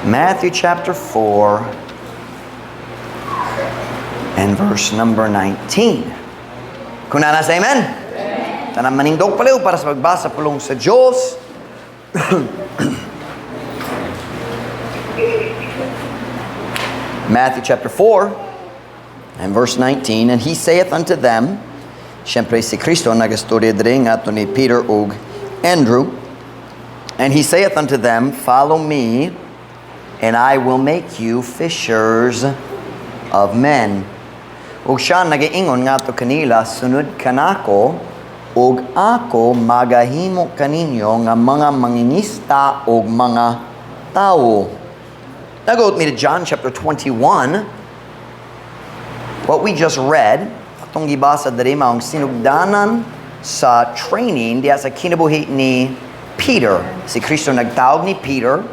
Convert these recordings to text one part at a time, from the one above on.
Matthew chapter 4 and verse number 19. Kung naa na, say amen. Tanan manindog palihog para sa pagbasa pulong sa Diyos. Matthew chapter 4 and verse 19. And he saith unto them, siyempre si Kristo nagastorya diri ngadto ni Peter ug Andrew. And he saith unto them, "Follow me, and I will make you fishers of men." Ug siya nagaingon ngadto kanila, "Sunod kanako, ug ako magahimo kaninyo nga mga mangingisda og mga tawo. Now go with me to John chapter 21. What we just read, atong gibasa diri maong sinugdanan sa training diha sa kinabuhi ni Peter. Si Kristo nagtawag ni Peter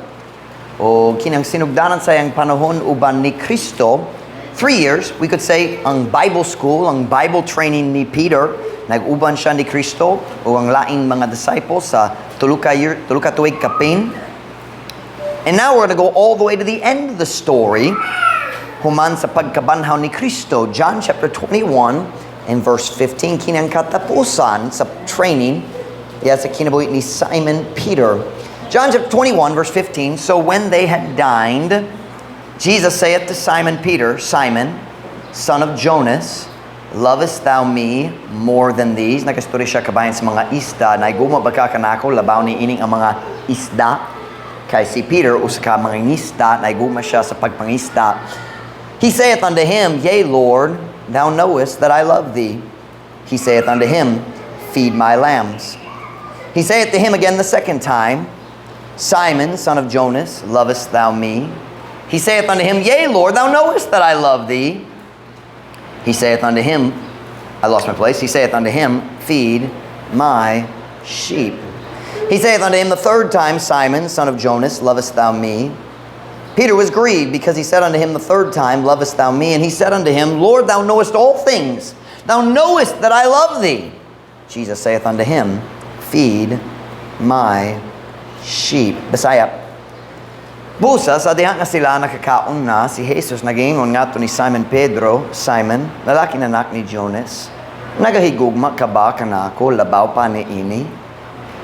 o kinang sinugdanan sa iyang panahon uban ni Kristo. 3 years, we could say, ang Bible school, ang Bible training ni Peter, nag-uban siya ni Kristo o ang laing mga disciples sa tulo ka year, tulo ka tuig kapin. And now we're going to go all the way to the end of the story, human sa pagkabanhaw ni Kristo, John chapter 21 and verse 15, kinang katapusan sa training diha sa kinabuhi ni Simon Peter. John chapter 21 verse 15. So when they had dined, Jesus saith to Simon Peter, "Simon, son of Jonas, lovest thou me more than these?" Nagastorya siya kabahin sa mga isda. Nahigugma ba ka kanako labaw ni ining ang mga isda? Kay si Peter, usa ka mangingisda, nahigugma siya sa pagpangisda. He saith unto him, "Yea, Lord, thou knowest that I love thee." He saith unto him, "Feed my lambs." He saith to him again the second time, "Simon, son of Jonas, lovest thou me?" He saith unto him, "Yea, Lord, thou knowest that I love thee." He saith unto him, I lost my place. He saith unto him, "Feed my sheep." He saith unto him the third time, "Simon, son of Jonas, lovest thou me?" Peter was grieved because he said unto him the third time, "Lovest thou me?" And he said unto him, "Lord, thou knowest all things. Thou knowest that I love thee." Jesus saith unto him, "Feed my sheep." Bisaya. Busa, sa diha nga sila nakakaon na, si Jesus nagaingon ngadto ni Simon Pedro, "Simon, lalaki na anak ni Jonas, nagahigugma ka ba kanako labaw pa ni ini?"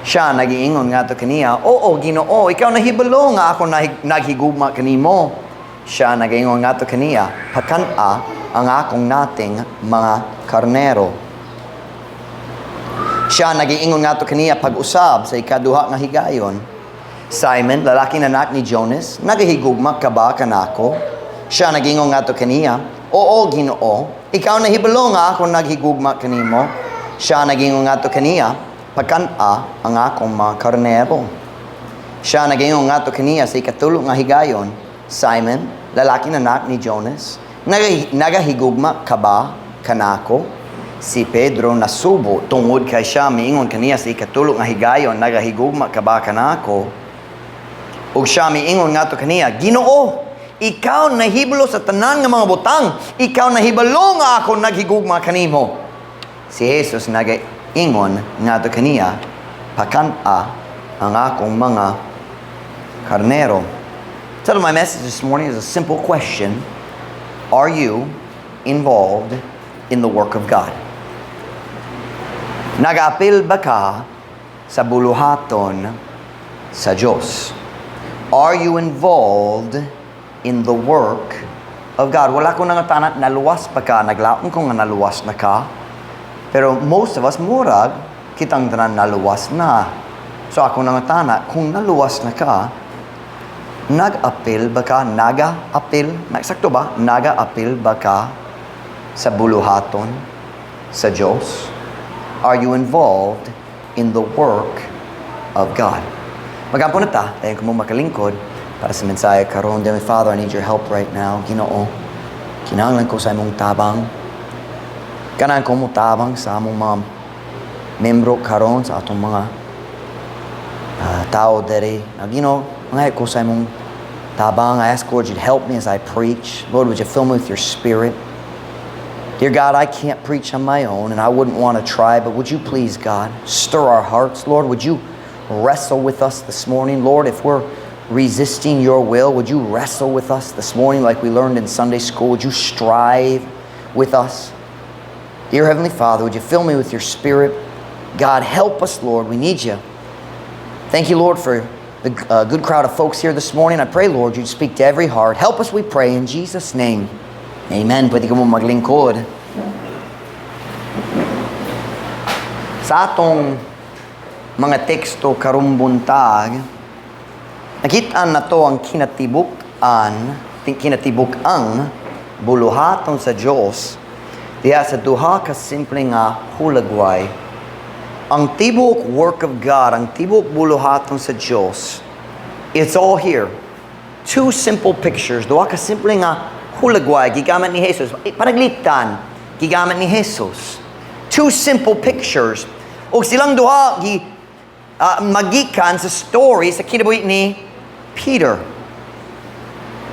Siya nagiingon ngadto kaniya, "Oo, Ginoo, ikaw nahibalo nga ako naghigugma kanimo." Siya nagaingon ngadto kaniya, "Pakan-a ang akong nating mga karnero." Siya nagiingon ngadto kaniya pag-usab sa ikaduha nga higayon, "Simon, lalaki na anak ni Jonas, nagahigugma ka ba kanako?" Siya nagingon ngadto kaniya, "Oo, Ginoo, ikaw nahibalo nga ako naghigugma kanimo." Siya nagingon ngadto kaniya, "Pakan-a ang akong mga karnero." Siya nagingon ngadto kaniya sa ikatulo nga higayon, "Simon, lalaki na anak ni Jonas, nagahigugma ka ba kanako?" Si Pedro nasubo tungod kay siya miingon kaniya sa ikatulo nga higayon, "Nagahigugma ka ba kanako?" Ug siya miingon ngadto kaniya, "Ginoo, ikaw nahibalo sa tanan nga mga butang. Ikaw nahibalo nga ako naghigugma kanimo." Si Jesus nagaingon ngadto kaniya, "Pakan-a ang akong mga karnero." Title of my message this morning is a simple question. Are you involved in the work of God? Nag-apil ba ka sa buluhaton sa Diyos? Are you involved in the work of God? Wala ko nangutana, naluwas pa ka, naglaom ko nga naluwas na ka. Pero most of us, murag, kitang tanan naluwas na. So ako nangutana, kung naluwas na ka, nag-apil ba ka, naga-apil, sakto ba? Naga-apil ba ka sa buluhaton sa Diyos? Are you involved in the work of God? Magampo na ta, dayon ko mo makalingkod para sa mensahe karon. Dear Father, I need your help right now. Ginoo, kinahanglan ko sa imong tabang. Ganahan ko mo tabang sa among mga membro karon, sa atong mga tao diri. Now, Ginoo, mangayo ko sa imong tabang. I ask, Lord, you'd help me as I preach. Lord, would you fill me with your Spirit? Dear God, I can't preach on my own, and I wouldn't want to try, but would you please, God, stir our hearts? Lord, would you wrestle with us this morning? Lord, if we're resisting your will? Would you wrestle with us this morning like we learned in Sunday school? Would you strive with us? Dear Heavenly Father, would you fill me with your Spirit? God, help us, Lord. We need you. Thank you, Lord, for the good crowd of folks here this morning. I pray, Lord, you'd speak to every heart. Help us, we pray, in Jesus' name. Amen. Pwede kamo maglingkod. Sa atong mga teksto karong buntag, nakita nato ang kinatibuk-ang buluhaton sa Diyos diha sa duha ka simple nga hulagway. Ang tibok work of God, ang tibok buluhaton sa Diyos, it's all here. Two simple pictures, duha ka simple nga hulagway gigamit ni Jesus. Panaglitan, gigamit ni Jesus. Two simple pictures. O silang duha gi magikan sa story sa kinabuhi ni Peter.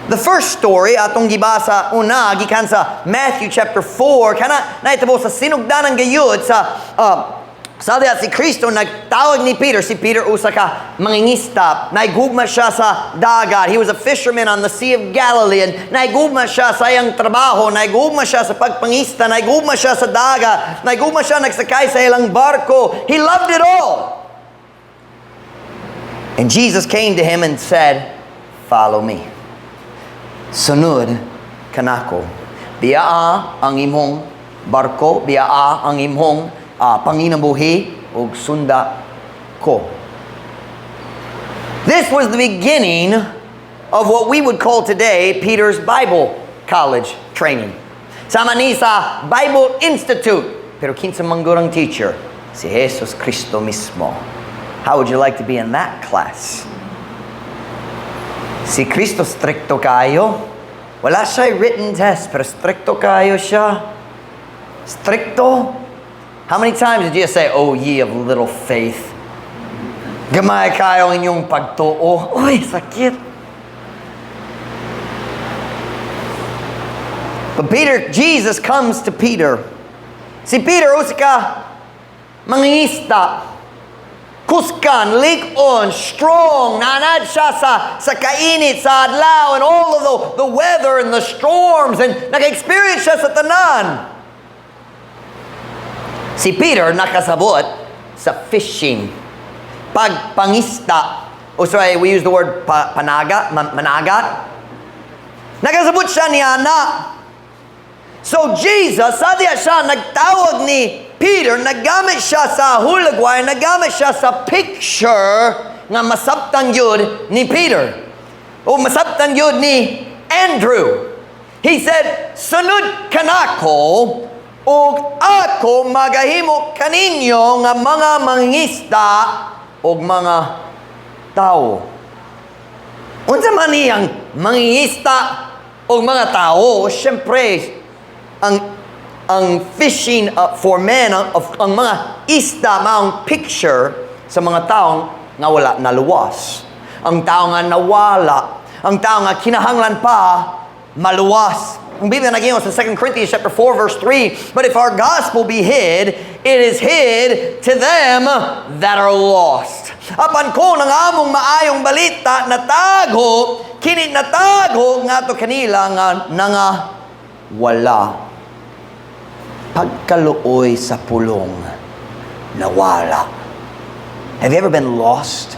The first story atong gibasa una gikan sa Matthew chapter 4, kana nahitabo sa sinugdanan gayud sa diha si Kristo nagtawag ni Peter. Si Peter usa ka mangingisda, naigugma siya sa dagat. He was a fisherman on the Sea of Galilee, and naigugma siya sa iyang trabaho, naigugma siya sa pagpangista, naigugma siya sa dagat, naigugma siya nagsakay sa ilang barko. He loved it all. And Jesus came to him and said, "Follow me." Sunod kanako. Biyaa ang imong barko, biyaa ang imong panginabuhi ug sunda ko. This was the beginning of what we would call today Peter's Bible College training. Sama ni sa Bible Institute. Pero kinsa man gud ang teacher? Si Jesus Cristo mismo. How would you like to be in that class? Si Cristo strikto kaayo. Wala siya written test, pero strikto kaayo siya. Strikto. How many times did you say, "Oh, ye of little faith"? Gamay kaayo ang inyong pagtuo. Uy, sakit. But Peter, Jesus comes to Peter. Si Peter, usa ka mangingisda. Kusgan, lig-on, strong, naanad siya sa kainit, sa adlaw, and all of the weather and the storms, and naka-experience siya sa tanan. Si Peter nakasabot sa fishing. Pagpangista. O sorry, we use the word panaga, managat. Nakasabot siya niana. So Jesus, sa diya siya nagtawag ni Peter, naggamit siya sa hulagway, naggamit siya sa picture nga masabtan gyud ni Peter. O masabtan gyud ni Andrew. He said, "Sunod kanako, ug ako magahimo kaninyo nga mga mangingisda og mga tao." Unsa man niyang mangingisda og mga tao? Siyempre, ang fishing for men, ang mga isda maong picture sa mga taong nga wala naluwas. Ang tao nga nawala, ang tao nga kinahanglan pa maluwas. Ang Biblia nag-ingon sa 2 Corinthians chapter 4 verse 3, "But if our gospel be hid, it is hid to them that are lost." Apan kung ang among maayong balita natago, kini natago ngadto kanila nga nanga wala. Pagkaluoy sa pulong, nawala. Have you ever been lost?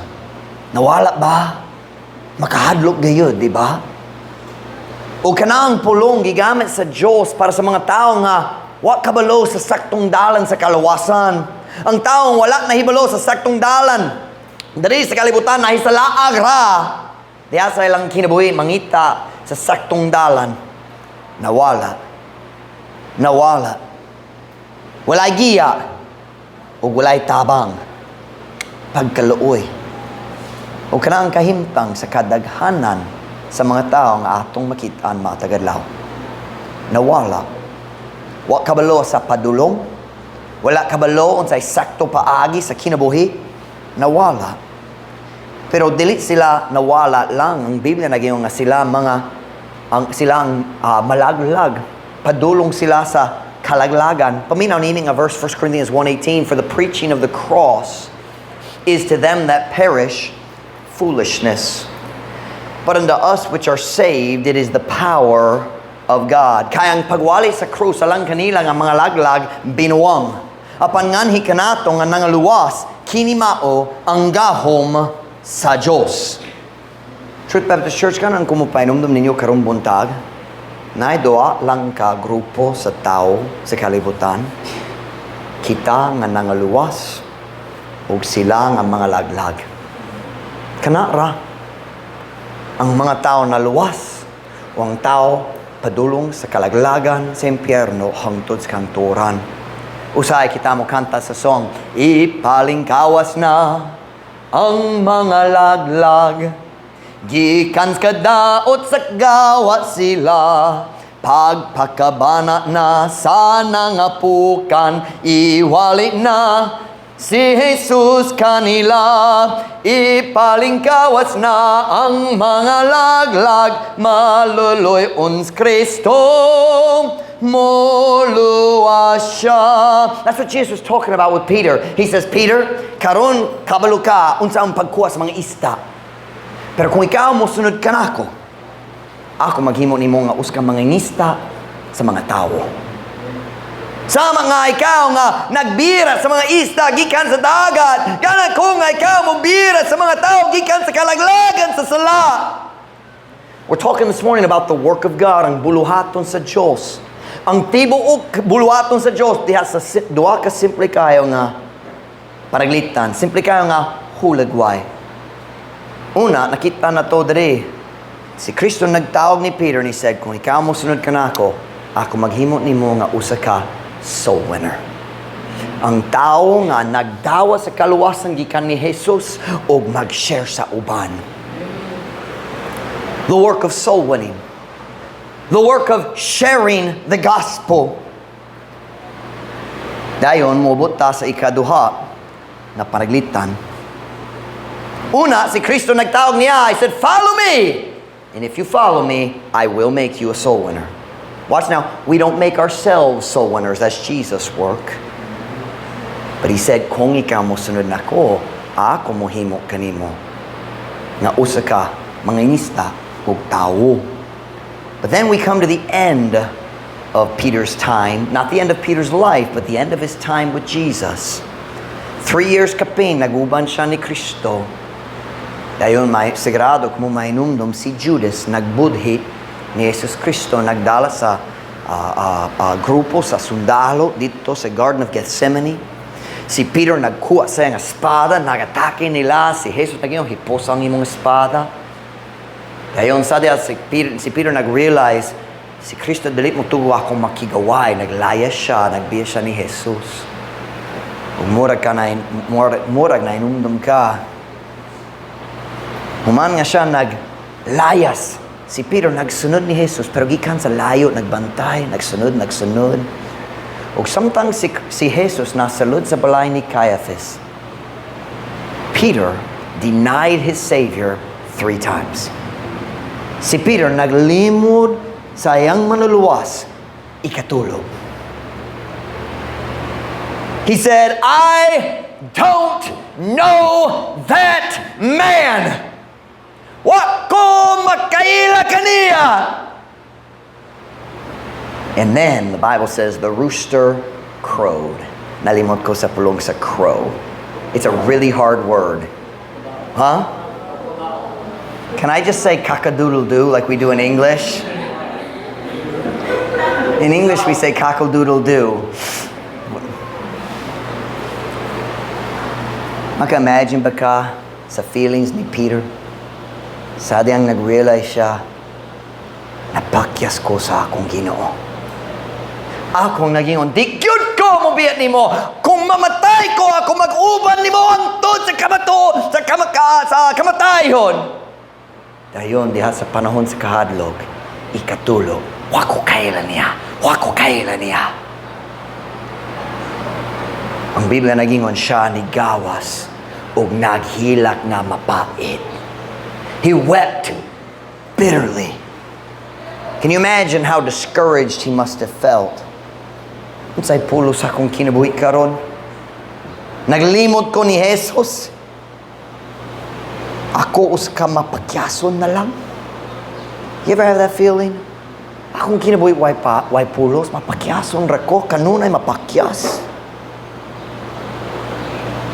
Nawala ba? Makahadlok gayud, di ba? O kanang pulong gigamit sa Diyos para sa mga tao nga wa kabalo sa saktong dalan sa kalawasan. Ang taong wala nahibalo sa saktong dalan. Diri sa kalibutan nahisalaag ra. Diha sa ilang kinabuhi mangita sa saktong dalan. Nawala. Nawala. Walay giya ug walay tabang. Pagkaluoy. O kanang kahimtang sa kadaghanan sa mga tao nga atong makitaan matag adlaw. Nawala. Wa kabalo sa padulong. Wala kabalo unsay sakto paagi sa kinabuhi. Nawala. Pero dili sila nawala lang. Ang Biblia nag-ingon nga sila mga ang sila ang malaglag. Padulong sila sa kalaglagan. Paminaw nini nga verse, 1 Corinthians 1:18, "For the preaching of the cross is to them that perish foolishness." But unto us which are saved, it is the power of God. Kay ang pagwali sa krus, alang kanila nga mga laglag, binuang. Apan nganhi kanato nga nangaluwas, kini mao ang gahom sa Diyos. Truth Baptist Church, kanang ko mopahinumdom ninyo karong buntag, naay duha lang ka grupo sa tao sa kalibutan. Kita nga nangaluwas ug sila nga mga laglag. Kana ra. Ang mga tao naluwas o ang tao padulong sa kalaglagan sa impyerno hangtod sa kahangturan. Usahay kita mo kanta sa song, "Ipalingkawas na ang mga laglag, gikan sa kadaot sa gawa sila. Pagpakabana na sa nangapukan, iwali na si Jesus kanila. Ipalingkawas na ang mga laglag, maluluy-on si Kristo, moluwas siya." That's what Jesus was talking about with Peter. He says, "Peter, karon kabalo ka unsa ang pagkuha sa mga isda. Pero kung ikaw mosunod kanako, ako maghimo nimo nga usa ka mangingisda sa mga tao. Sama nga ikaw nga nagbira sa mga isda gikan sa dagat, gana ko nga ikaw mobira sa mga tao gikan sa kalaglagan sa sala." We're talking this morning about the work of God, ang buluhaton sa Diyos. Ang tibuok buluhaton sa Diyos diha sa duha ka simple kayo nga paraglitan, simple kayo nga hulagway. Una, nakita na to diri. Si Kristo nagtawag ni Peter and he said, "Kung ikaw mo sunod ka nako, ako maghimo nimo nga usa ka soul winner." Ang tao nga nagdawa sa kaluwasan gikan ni Jesus og mag-share sa uban. The work of soul winning. The work of sharing the gospel. Dayon, mobot ta sa ikaduha na paraglitan. Una, si Kristo nagtawag niya. He said, "Follow me. And if you follow me, I will make you a soul winner." Watch now, we don't make ourselves soul winners. That's Jesus' work. But he said, "Kung ikaw mo sunod nako, ako mohimo kanimo nga usa ka mangingisda og tawo." But then we come to the end of Peter's time, not the end of Peter's life, but the end of his time with Jesus. 3 years kapin, naguban siya ni Kristo. Dayon may sigurado kung mahinumdum si Judas nagbudhi ni Jesus Kristo, nagdala sa grupo sa sundalo dito sa Garden of Gethsemane. Si Peter nagkuha sa iyang espada, nagatake nila. Si Jesus nag "Hipos ang imong espada." Dayon sa diya, si Peter nag-realize, si Kristo dili mo tugo akong makigaway. Naglayas siya, nagbiya siya ni Jesus. Ug murag na inumdum ka. Human nga siya naglayas, si Peter nagsunod ni Jesus pero gikan sa layo, nagbantay, nagsunod, nagsunod. Ug samtang si Jesus nasulod sa balay ni Caiaphas, Peter denied his Savior three times. Si Peter naglimod sa iyang manluluwas ikatulo. He said, "I don't know that man. Wa ko makaila kaniya." And then the Bible says the rooster crowed. Nalimot ko sa pulong sa crow. It's a really hard word. Huh? Can I just say cock-a-doodle-doo like we do in English? In English, we say cock-a-doodle-doo. Maka-imagine ba ka sa feelings ni Peter? Sa diyang nag-realize siya, "Napakyas ko sa akong Ginoo. Akong nag-ingon, di gyud ko mobiya nimo. Kung mamatay ko, ako mag-uban nimo hangtod sa kamato, sa kamaka, sa kamatayon." Dayon diha sa panahon sa kahadlok, ikatulo, "Wa ko kaila niya, wa ko kaila niya." Ang Biblia nagingon siya ni gawas ug naghilak nga mapait. He wept bitterly. Can you imagine how discouraged he must have felt? "Unsay pulos akong kinabuhi karon? Naglimot ko ni Jesus. Ako usa ka mapakyason na lang." You ever have that feeling? Akong kinabuhi way pa, way pulos, mapakyason ra ko, kanunay mapakyas.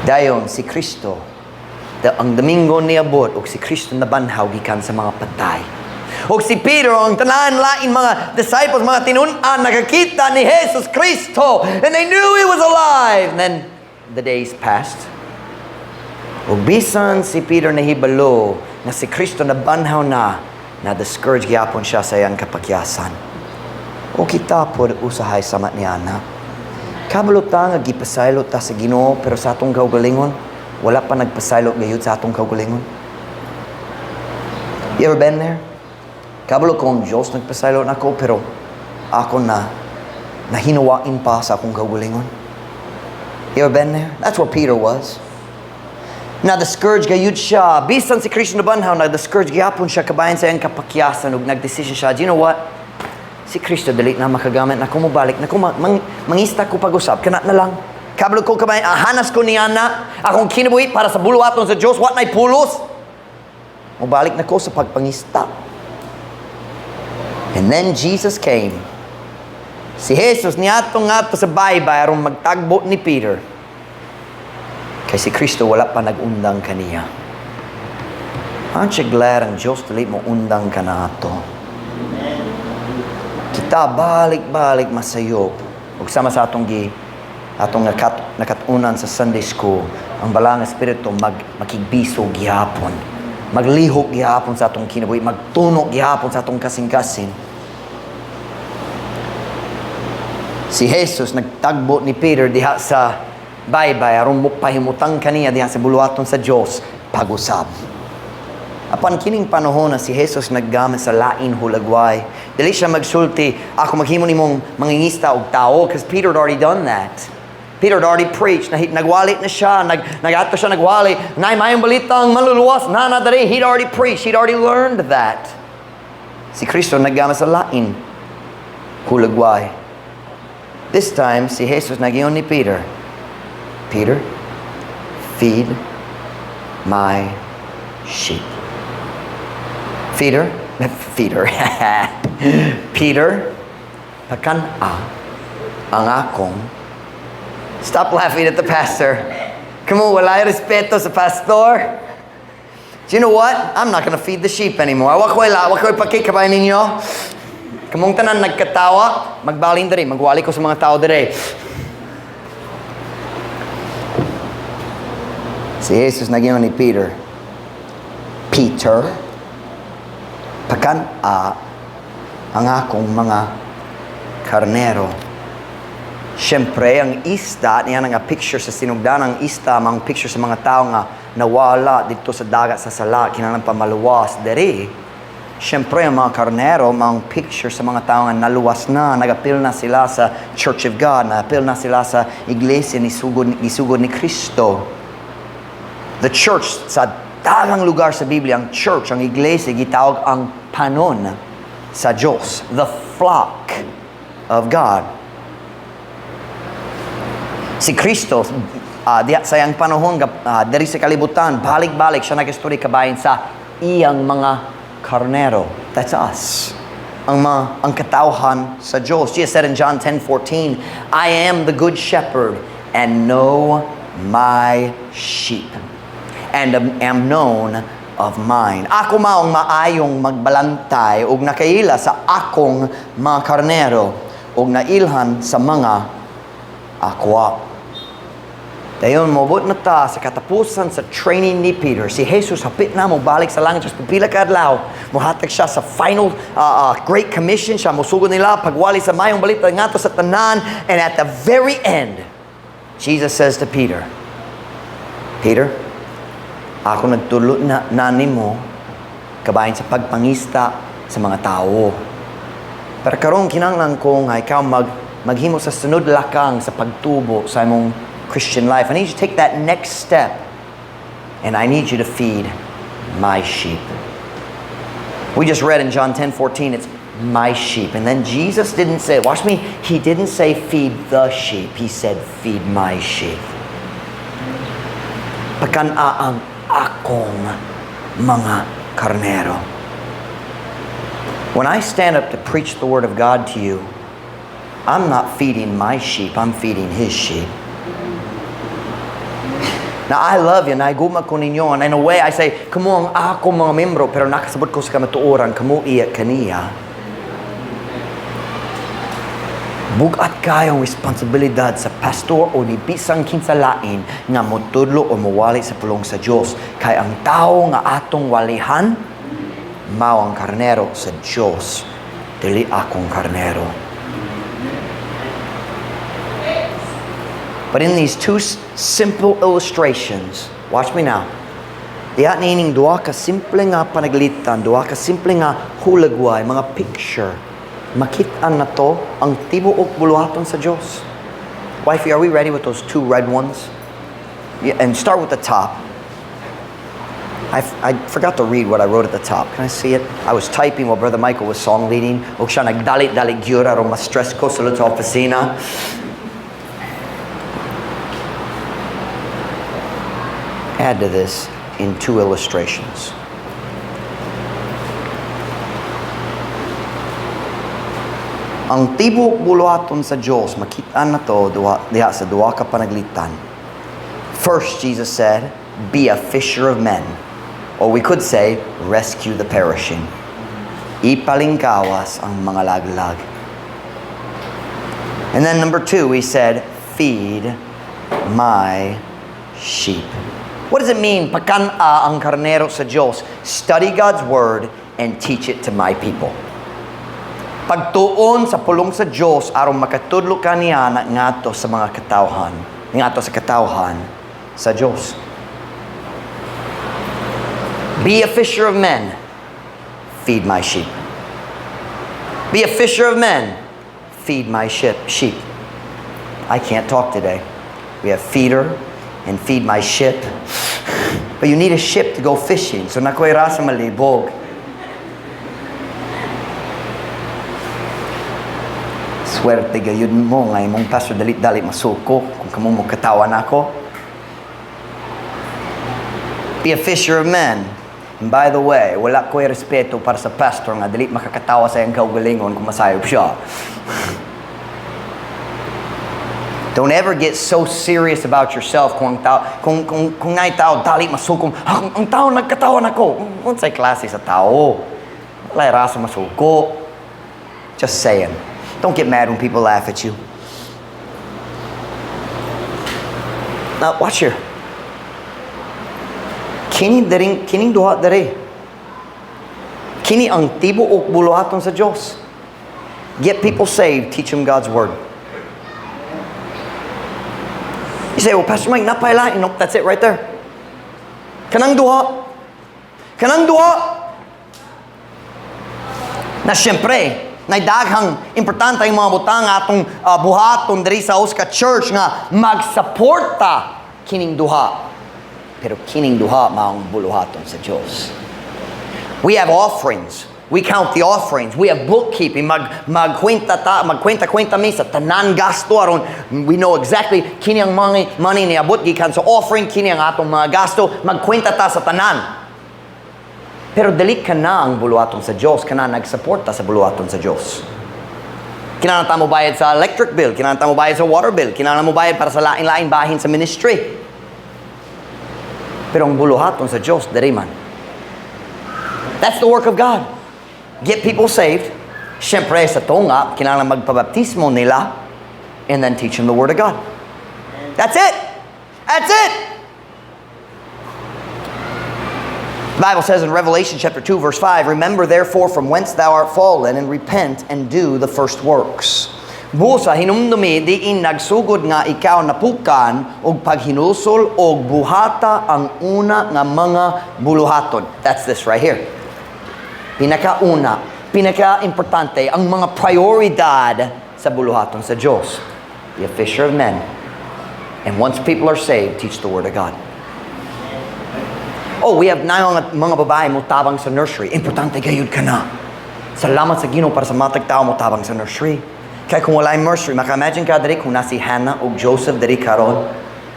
Dayon si Kristo, ang Domingo niabot ug si Kristo nabanhaw gikan sa mga patay. Ug si Peter, ang tanan lain mga disciples, mga tinun-an, nakakita ni Jesus Kristo and they knew he was alive. And then the days passed. Ug bisan si Peter nahibalo nga si Kristo nabanhaw na, na-discourage gyapon siya sa iyang kapakyasan. O kita pod usahay sama niana. Kabalo ta nga gipasaylo ta sa Ginoo, pero sa atong kaugalingon, wala pa nagpasaylo gayud sa atong kaugalingon. You ever been there? Kabalo ko ang Diyos nagpasaylo nako, pero ako na nahinuwain pa sa akong kaugalingon. You ever been there? That's where Peter was. Na-discourage gayud siya. Bisan si Kristo nabanhaw, na-discourage gyapon siya kabahin sa iyang kapakyasan ug nagdesisyon siya. Do you know what? Si Kristo dili na makagamit nako, mobalik na ko, mangista ko pag-usab kana na lang. Kabalo ko kabahin hanas ko niya na akong kinabuhi para sa buluhaton sa Dios wa nay pulos. Mobalik na ko sa pagpangista. And then Jesus came. Si Jesus niadto ngadto sa baybay aron magtagbo ni Peter. Kay si Kristo wala pa nag-undang kaniya. Aren't you glad ang Diyos dili mo undang kanato? Kita balik-balik masayop. Ug sama sa atong nakatunan sa Sunday school, ang Balaang Espiritu makigbisog gihapon. Maglihok gihapon sa atong kinabuhi, magtunok gihapon sa atong kasing-kasing. Si Jesus nagtagbo ni Peter diha sa baybay aron mo pahimutang kaniya diha sa buluhaton sa Dios pag-usab. Apan kining panahon na si Jesus naggamit sa lain hulagway. Dili siya magsulti, "Ako maghimo nimong mangingista og tao," because Peter had already done that. Peter had already preached. Na, nagwali na siya. Nagato siya nagwali. "Nay maayong balita ang manluluwas. Na na diri." He'd already preached. He'd already learned that. Si Kristo naggamit sa lain hulagway. This time, si Jesus nag-ingon ni Peter, "Peter, feed my sheep. Peter, Peter, Peter, pakan-a ang akong." Stop laughing at the pastor. Come on, walay respeto sa pastor. Do you know what? I'm not gonna feed the sheep anymore. Wa ko'y pakikabay ninyo. Kamong tanan nagkatawa, magbalin diri, magwali ko sa mga tao diri. Si Jesus nag-ingon ni Peter, "Peter, pakan-a ang akong mga karnero." Siyempre, ang isda, niya nga picture sa sinugdan, ang isda, mga picture sa mga tao nga nawala dito sa dagat sa sala, kinahanglan pa maluwas diri. Siyempre, ang mga karnero, mga picture sa mga tao nga naluwas na, nagapil na sila sa Church of God, nagapil na sila sa iglesia ni sugod ni Kristo. The church, sa daghang lugar sa Biblia, ang church, ang iglesia, gitawag ang panon sa Diyos, the flock of God. Si Kristo, diha sa iyang panahon, diri sa kalibutan, balik-balik siya nag-istorya kabahin sa iyang mga karnero. That's us. Ang katawhan sa Diyos. Jesus said in John 10:14, "I am the good shepherd and know my sheep and am known of mine." Ako maong maayong magbalantay ug nakaila sa akong mga karnero ug nailhan sa mga akwa. Dayon mobot na ta sa katapusan sa training ni Peter. Si Jesus hapit na mo balik sa langit sa pila ka adlaw. Mohatag siya sa final Great Commission siya, mosugod nila pagwali sa maayong balita ngadto sa tanan, and at the very end Jesus says to Peter, "Peter, ako nagtulo na nimo kabahin sa pagpangista sa mga tao. Pero karon kinahanglan ko nga ikaw maghimo sa sunod lakang sa pagtubo sa imong Christian life. I need you to take that next step. And I need you to feed my sheep." We just read in John 10:14, it's my sheep. And then Jesus didn't say, watch me, he didn't say feed the sheep. He said, "Feed my sheep." Pakan-a ang akong mga karnero. When I stand up to preach the Word of God to you, I'm not feeding my sheep, I'm feeding His sheep. Now, I love you, nahigugma ko ninyo, and in a way, I say, kamo ang ako mga membro, pero nakasabot ko sa kamatuoran, kamo iya kaniya. Bug-at kayong responsibilidad sa pastor o ni bisang kinsa lain nga motudlo o mowali sa pulong sa Dios. Kay ang tao nga atong walihan, mao ang karnero sa Dios, dili akong karnero. But in these two simple illustrations, watch me now. Diha niining duha ka simple nga panaglitan, duha ka simple nga hulagway, mga picture. Makit-an nato ang tibuok buluhaton sa Dios. Wifey, are we ready with those two red ones? Yeah, and start with the top. I forgot to read what I wrote at the top. Can I see it? I was typing while Brother Michael was song leading. Og siya nagdali-dali gyud aron ma-stress ko sa sa opisina. Add to this in two illustrations. Ang tibuok buluhaton sa Dios, makita nato duha, diha sa duha ka panaglitan. First, Jesus said, "Be a fisher of men." Or we could say, "Rescue the perishing." Ipalingkawas ang mga laglag. And then number two, he said, "Feed my sheep." What does it mean, pakan-a ang karnero sa Diyos? Study God's Word and teach it to my people. Pagtuon sa pulong sa Diyos aron makatudlo ka niya na ngadto sa mga katawhan, ngadto sa katawhan sa Diyos. Be a fisher of men. Feed my sheep. Be a fisher of men. Feed my sheep. I can't talk today. We have feeder and feed my ship. But you need a ship to go fishing. So naa koy rasa malibog. Swerte gayud mo nga imong pastor dali-dali masuko kung kamo mo katawa nako. Be a fisher of men. And by the way, wala ko'y respeto para sa pastor nga dili makakatawa sa iyang kaugalingon kung masayop siya. Don't ever get so serious about yourself kung ang tao, kung naay tao dali masuko, "Ah, ang tao nagkatawa nako." Unsay klase sa tao? Wala rasa masuko. Just saying. Don't get mad when people laugh at you. Now, watch here. Kini diring, kining duha diri. Kini ang tibuok buluhaton sa Dios. Get people saved, teach them God's Word. You say, "Well, Pastor Mike, naa pay lain." Nope, that's it right there. Kanang duha. Kanang duha. Na siyempre, na daghang importante ang mga butang atong buhaton diri sa Oscar Church nga magsuporta kining duha. Pero kining duha maong buluhaton sa Dios. We have offerings. We count the offerings. We have bookkeeping. Magkwenta ta, magkwenta-kwenta mi sa tanan gasto aron we know exactly kini ang money niabot gikan sa offering, kini ang atong mga gasto, magkwenta ta sa tanan. Pero dili kana ang buluhaton sa Dios, kana nagsuporta sa buluhaton sa Dios. Kinahanglan ta mo bayad sa electric bill, kinahanglan ta mo bayad sa water bill, kinahanglan mo bayad para sa lain-lain bahin sa ministry. Pero ang buluhaton sa Dios diri man. That's the work of God. Get people saved. Siyempre, sa tunga, kinahanglan magpabaptismo nila and then teach them the Word of God. That's it. That's it. The Bible says in Revelation chapter 2, verse 5, "Remember therefore from whence thou art fallen, and repent and do the first works." Busa hinumdumi diin nagsugod nga ikaw napukan og paghinulsol og buhata ang una nga mga buluhaton. That's this right here. Pinakauna, pinaka-importante, ang mga prioridad sa buluhaton sa Diyos. Be a fisher of men. And once people are saved, teach the Word of God. Oh, we have na mga babae mo tabang sa nursery. Importante gayud kana. Salamat sa Ginoo para sa matag tao mo tabang sa nursery. Kaya kung wala yung nursery, maka-imagine ka diri kung nasi Hannah o Joseph diri karon.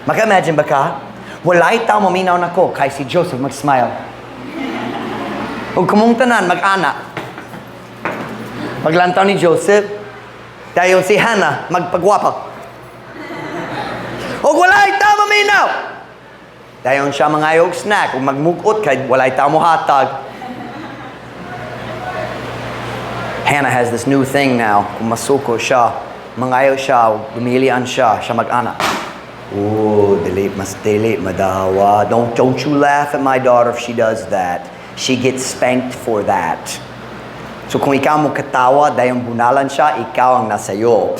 Maka-imagine ba ka? Wala'y tao maminaw nako kay si Joseph mag-smile. Ug kumong tanan mag-ana. Paglantaw ni Joseph, dayon si Hannah magpagwapa. Og walay tao maminaw. Dayon siya mangayog snack ug magmugot kay walay tao mohatag. Hannah has this new thing now. Kung masuko siya, mangayo siya, dumilian siya, siya mag-ana. Oh, dili, mas dili, madawa. Don't you laugh at my daughter if she does that. She gets spanked for that. So kung ikaw mo katawa, dayon bunalan siya, ikaw ang nasayop.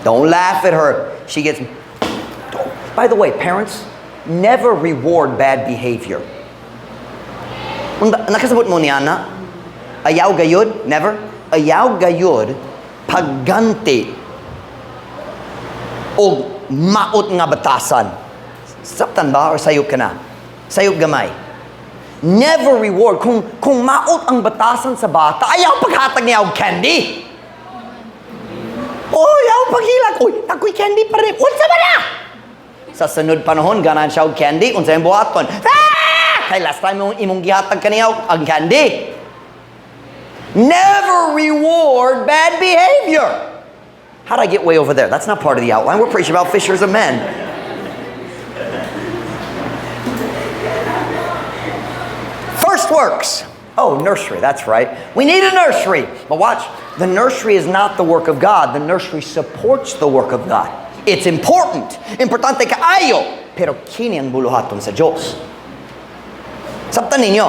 Don't laugh at her. She gets... By the way, parents, never reward bad behavior. Nakasabot mo ni ana? Ayaw gayud? Never? Ayaw gayud pagganti o maot nga batasan. Sabtan ba or sayop ka na? Sayop gamay. Never reward. Kung maot ang batasan sa bata, ayaw paghatag niya og candy. Oh, ayaw paghilak. Uy, ako'y candy pa rin. Unsa ba na? Sa sunod panahon, ganahan siya og candy. Unsa yung buhaton? Ah! Kay last time imong gihatag kaniya ang candy. Never reward bad behavior. How'd I get way over there? That's not part of the outline. We're preaching about fishers of men. First works. Oh, nursery, that's right. We need a nursery. But watch, the nursery is not the work of God. The nursery supports the work of God. It's important. Importante kaayo. Pero kini ang buluhaton sa Diyos. Sabtan ninyo.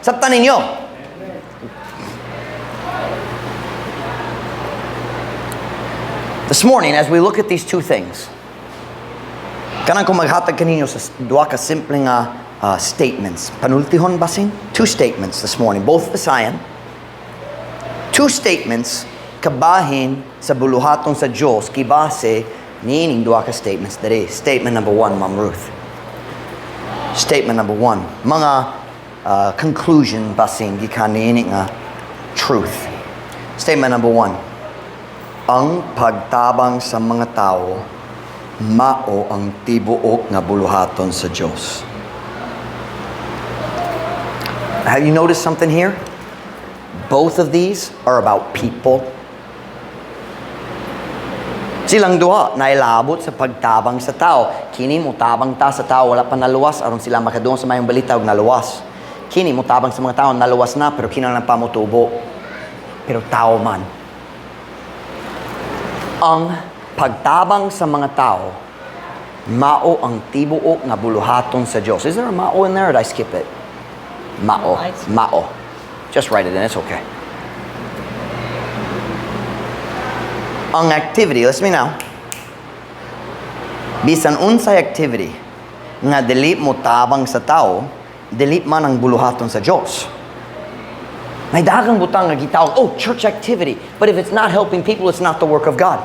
Sabtan ninyo. This morning, as we look at these two things, kanang kung maghatag kaninyo sa duha ka simple nga statements. Panultihon basin? Two statements this morning, both Visayan. Two statements kabahin sa buluhaton sa Diyos kibase niining duha ka statements diri. Statement number one, Ma'am Ruth. Statement number one, mga conclusion basin gikan niini nga truth. Statement number one, ang pagtabang sa mga tao mao ang tibuok nga buluhaton sa Diyos. Have you noticed something here? Both of these are about people. Silang duha nailabot sa pagtabang sa tao. Kini motabang ta sa tao, wala pa naluwas aron sila makadungog sa mayong balita og naluwas. Kini motabang sa mga tao, naluwas na pero kinahanglan pa motubo. Pero tao man. Ang pagtabang sa mga tao mao ang tibuok nga buluhaton sa Dios. Is there a mao in there or did I skip it? Mao. Mao. Just write it in, it's okay. Ang activity, listen to me now. Bisan unsay activity nga dili mo tabang sa tao, dili man ang buluhaton sa Dios. May daghang butang nga gitawag, oh, church activity. But if it's not helping people, it's not the work of God.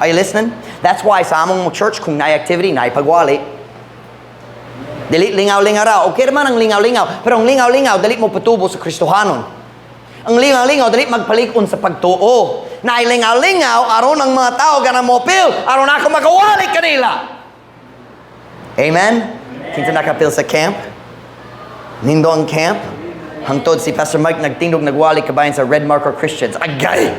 Are you listening? That's why sa among church, kung naay activity, naay pagwali. Dili lingaw-lingaw raw. Okay naman ang lingaw-lingaw. Pero ang lingaw-lingaw, dili mo patubo sa Kristohanon. Ang lingaw-lingaw, dili magpalig-on sa pagtuo. Naay lingaw-lingaw, aron ang mga tao ganang mopil, aron ako makawali kanila. Amen? Kinsa nakapil sa camp? Nindo ang camp? Hangtod si Pastor Mike nagtindog nagwali kabayan sa Red Marker Christians. Agay!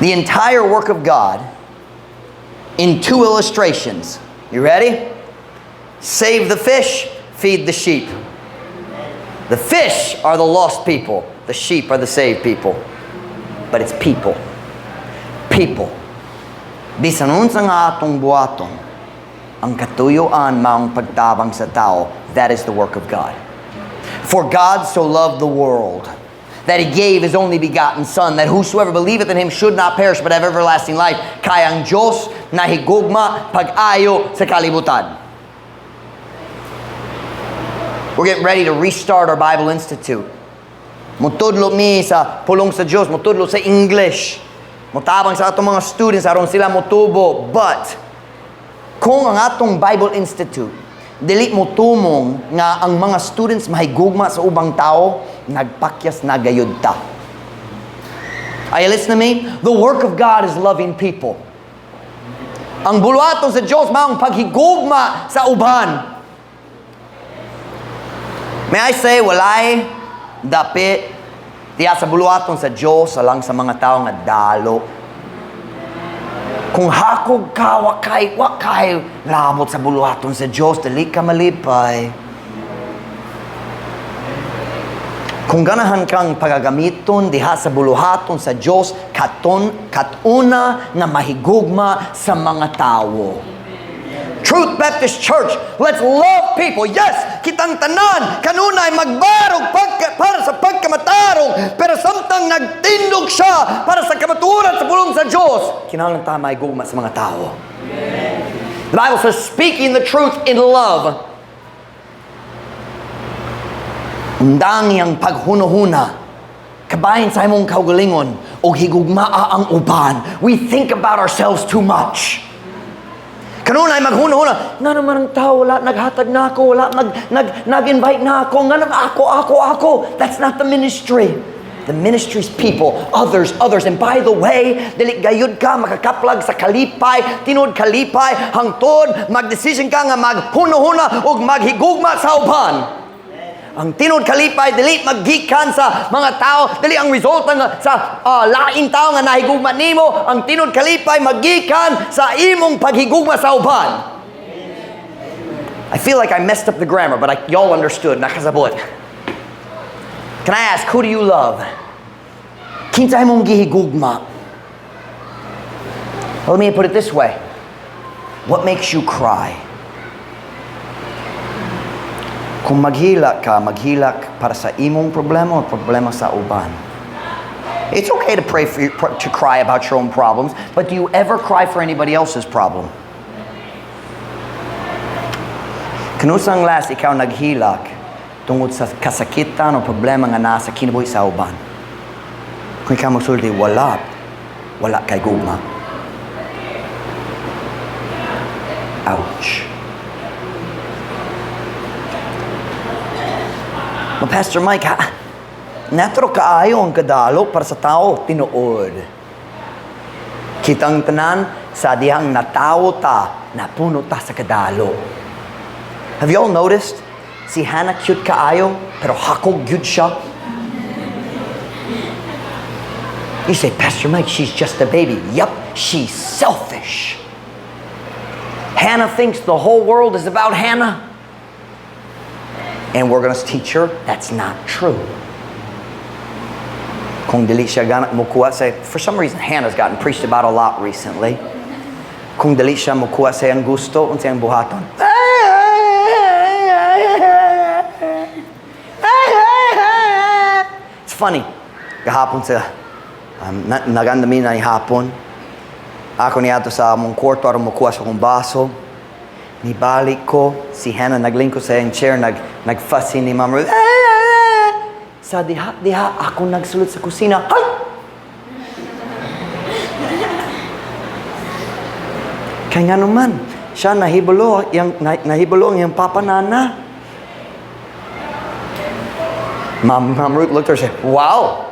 The entire work of God in two illustrations. You ready? Save the fish, feed the sheep. The fish are the lost people. The sheep are the saved people. But it's people. People. Bisan unsa nga atong buhaton, ang katuyuan maong pagtabang sa tao, that is the work of God. For God so loved the world that He gave His only begotten Son, that whosoever believeth in Him should not perish but have everlasting life. Kay ang Diyos nahigugma pag-ayo sa kalibutan. We're getting ready to restart our Bible Institute. Mutudlo mi sa pulong sa Diyos, mutudlo sa English. Mutabang sa atong mga students aron sila motubo. But kung ang atong Bible Institute dili mo tumong nga ang mga students mahigugma sa ubang tao, nagpakyas na gayud ta. Are you listening to me? The work of God is loving people. Ang buluhaton sa Diyos maong paghigugma sa uban. May I say, walay dapit diya sa buluhaton sa Diyos alang sa mga tao nga dalo. Kung hakog ka, wa kay labot sa buluhaton sa Diyos, dili ka malipay. Kung ganahan kang pagagamiton diha sa buluhaton sa Diyos, katon katuna nga mahigugma sa mga tawo. Truth Baptist Church, let's love people. Yes, kitang tanan kanunay magbarog para sa pagkamatarong, pero samtang nagtindog siya para sa kamatuoran sa pulong sa Diyos, kinahanglan ta mahigugma sa mga tao. The Bible says, "Speaking the truth in love." Undangi ang paghunuhuna. Kabahin sa imong kaugalingon og higugmaa ang uban. We think about ourselves too much. Kanunay maghunuhuna, nga naman ang tao, wala naghatag na ako, wala nag-invite na ako, nga naman ako, ako, ako. That's not the ministry. The ministry's people, others, others. And by the way, dili gayud ka makakaplag sa kalipay, tinuod kalipay, hangtod magdesisyon ka nga maghunuhuna ug maghigugma sa uban. Ang tinuod kalipay dili maggikan sa mga tao, dili ang resulta nga sa lain tao nga nahigugma nimo. Ang tinuod kalipay maggikan sa imong paghigugma sa uban. I feel like I messed up the grammar, but y'all understood. Nakasabot. Can I ask, who do you love? Kinsa imong gihigugma? Well, let me put it this way. What makes you cry? Kung maghilak ka, maghilak para sa imong problema o problema sa uban. It's okay to pray for to cry about your own problems, but do you ever cry for anybody else's problem? Kanusang last ikaw naghilak tungod sa kasakitan o problema nga nasa kinabuhi sa uban? Kung ikaw magsulti, wala, wala kay gugma. Ouch. Well, Pastor Mike, ha, natural kaayo ang kadalo para sa tao, tinuod. Kitang tanan sa dihang natawo ta, napuno ta sa kadalo. Have you all noticed? Si Hannah cute kaayo, pero hakog gyud siya. You say, "Pastor Mike, she's just a baby." Yup, she's selfish. Hannah thinks the whole world is about Hannah. And we're going to teach her that's not true. Kung dili siya gana mukuha sa, for some reason, Hannah's gotten preached about a lot recently. Kung dili siya mukuha sa iyang gusto, unsa iyang buhaton? It's funny. Gahapon sa, naganda mi na hapon. Ako niadto sa among kwarto aron mukuha sa akong baso. Nibalik ko, si Hannah naglingkod sa iyang chair, nag-fussy ni Mama Ruth. Sa diha, diha, ako nagsulod sa kusina. Ay! Kaya nga naman, siya nahibalo, yang, na, nahibalo ang iyang papa nana. Ma'am Ruth looked at her and said, "Wow,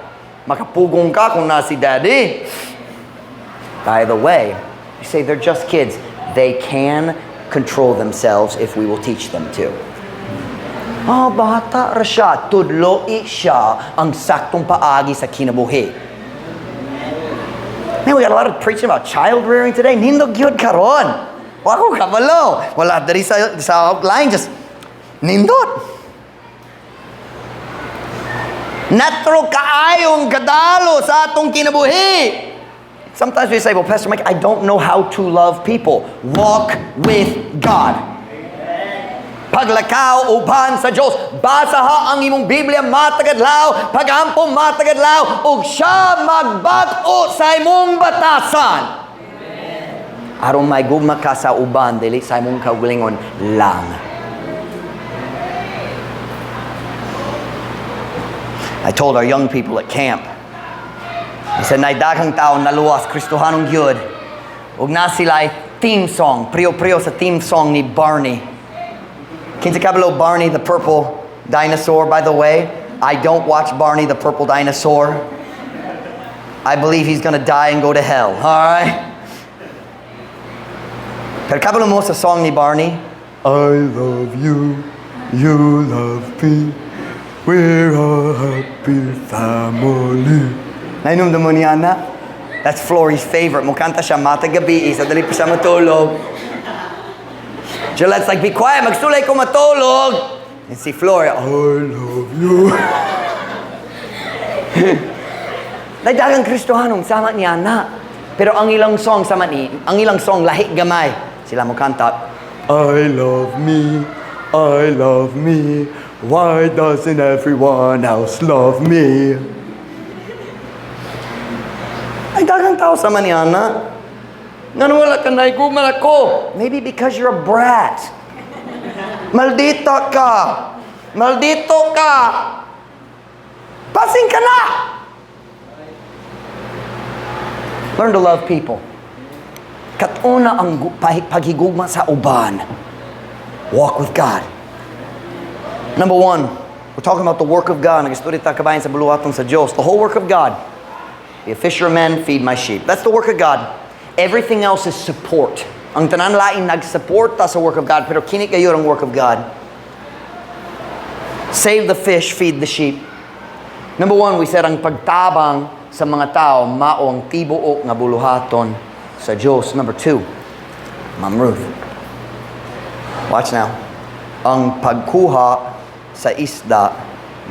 makapugong ka kung na si Daddy." By the way, you say they're just kids. They can control themselves if we will teach them to. Ah, bata ra siya. Tudloi siya ang saktong paagi sa kinabuhi. Man, we got a lot of preaching about child rearing today. Nindot gyud karon. Wa ko kabalo. Wala diri sa outline, just nindot. Natural kaayong kadalo sa atong kinabuhi. Sometimes we say, "Well, Pastor Mike, I don't know how to love people." Walk with God. Paglakaw uban sa Diyos. Basaha ang imong Biblia matag adlaw, pagampo matag adlaw, ug siya magbag-o sa imong batasan. Aron may gugma ka sa uban, dili sa imong kaugalingon lang. I told our young people at camp, I said, "Nay daghang tao naluwas, Kristohanong gyud. Ug na sila theme song, priyo-priyo sa theme song ni Barney." Kinsa kabalo Barney the Purple Dinosaur, by the way? I don't watch Barney the Purple Dinosaur. I believe he's going to die and go to hell, all right? Pero kabalo mo sa song ni Barney? I love you, you love me. "We're a happy family." Nahinumdom mo niya na? That's Flory's favorite. Mukanta siya matag gabi, sa dali pa siya matulog. Gillette's like, "Be quiet, magsulay ko matulog." And si Flory, "I love you." Naay daghang Kristohanong sama niya na. Pero ang ilang song sama ni, ang ilang song lahi gamay. Sila mo kanta, "I love me, I love me. Why doesn't everyone else love me?" Naay daghang tao sama niya na. Ngano wala ka nahigugma nako? Maybe because you're a brat. Maldita ka. Maldito ka. Basin ka na. Learn to love people. Katuna ang paghigugma sa uban. Walk with God. Number one, we're talking about the work of God. Nag-istorya ta kabahin sa buluhaton sa Diyos. The whole work of God. Be a fisher of men, feed my sheep. That's the work of God. Everything else is support. Ang tanan lain nagsuporta sa work of God, pero kini gayud ang work of God. Save the fish, feed the sheep. Number one, we said ang pagtabang sa mga tao mao ang tibuok nga buluhaton sa Diyos. Number two, Ma'am Ruth. Watch now. Ang pagkuha sa isda